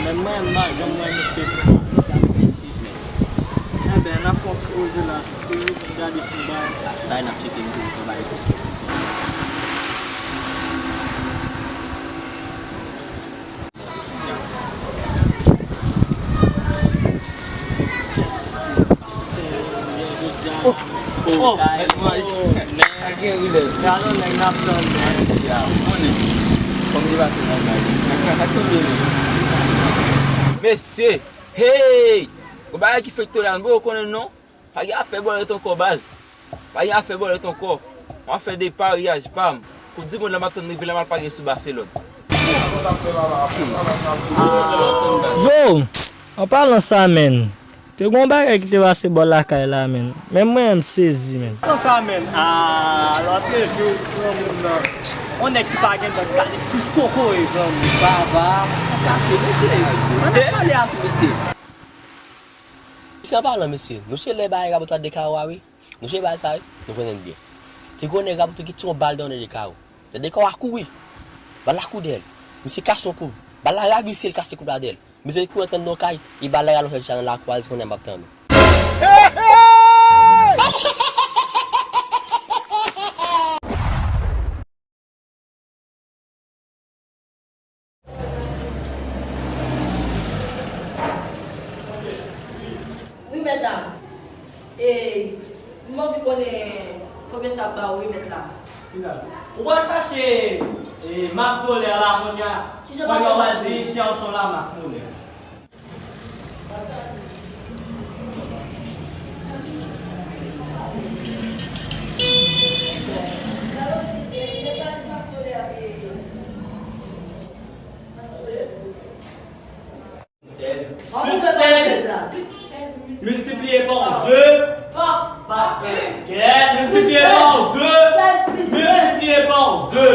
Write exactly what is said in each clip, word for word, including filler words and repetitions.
Mwen, m pa janm wè misye pran. Enben, n ap fè yon ti koze la. Toujou gade sou bay. Bay n ap tcheke, nou toujou bay. Oh, oh, mèt mwen. Ak gen rilè. Gade yon nèg n ap tann, men. Ya, ou konnen. Kòm li pase nan bay. Ak, ak tonbe li. Mesye, hey! Gon bagay ki fèk to la, bro, ou konnen non? Pa gen afè bòlèt ankò, baz. Pa gen afè bòlèt ankò. M ap fè deparyaj pa m. Koup di mond la m ap tann rive la, m al parye sou Baselòn. Yo, an palan sa, menn. Te gon bagay ki te pase bò lakay la, menn. Menm mwen, m sezi, menn. Konsa, menn. Ah, lòt jou, granmoun nan. On nèg ki pa gen dòt kale sis kokoye, granmoun. Baba, kase, mesye. Ann pale a tou, mesye. Mesye, an palan, mesye, nou se lè bagay Raboto a de kawo a, wi. Nou se bagay sa, wi. Nou konnen l byen. Te gon nèg Raboto ki tire yon bal nan de kawo. Nan de kawo a kouri. Bal la kouri dèyè l. Misye kase yon koub. Bal la ravise l, kase koub la dèyè l. Misye kouri antre nan yon kay, e bal la rale yon sèl chita nan lakou a, l di kounye a m ap tann ou. Wi, mèt la. E, m anvi konnen konbyen sa ap ba ou, wi, mèt la. Ou pral chache, e, mas molè la, kounye a. Kounye a, w ap di, chèche yon la mas molè. Sèz plis sèz miltipliye pa de pa en. Kèt, miltipliye pa de. Miltipliye pa de.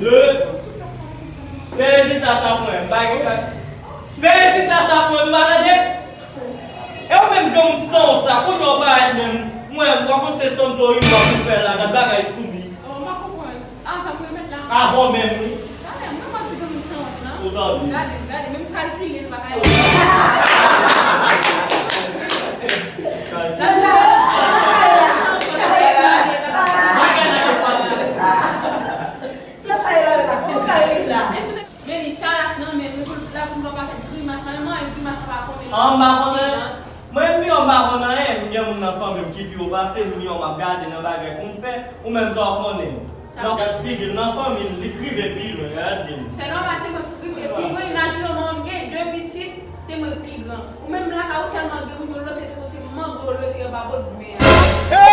De. Fè rezilta sa pou mwen. M pa gen kay. Fè rezilta sa pou mwen, nou pa tande? E ou menm granmoun sanwont sa, kounye a w parèt menm. Mwen, m pa konn se Santorin w ap vin fè la, gad bagay soubi. Oh, m pa konprann. Avan pou yo mèt la. Avan menm, wi. Talè, mwen, m ap di granmoun sanwont lan. Ou tande? Gade, gade, menm kalkile, l pa ka. Bagay la te fasil. Men li tchalak nan men, li pou, la pou l fè pakèt grimas la, men mwen, grimas la pa konnen. An, m pa konnen. Mwen, m piyò, m pa konn anyen, m gen moun nan fanmi m ki pi wo pase m, m piyò, m ap gade nan bagay pou m fè, ou menm sa w konnen. Donk, gad figi l nan fanmi l, li k rive pi lwen, gade m. Se nòmal, se mwen k rive pi lwen, imajine w, mwen, m gen de pitit, se mwen k pi gran. Ou menm lakay ou tèlman gen moun yo lote, te konsi mango yo lote anba bò dlo a.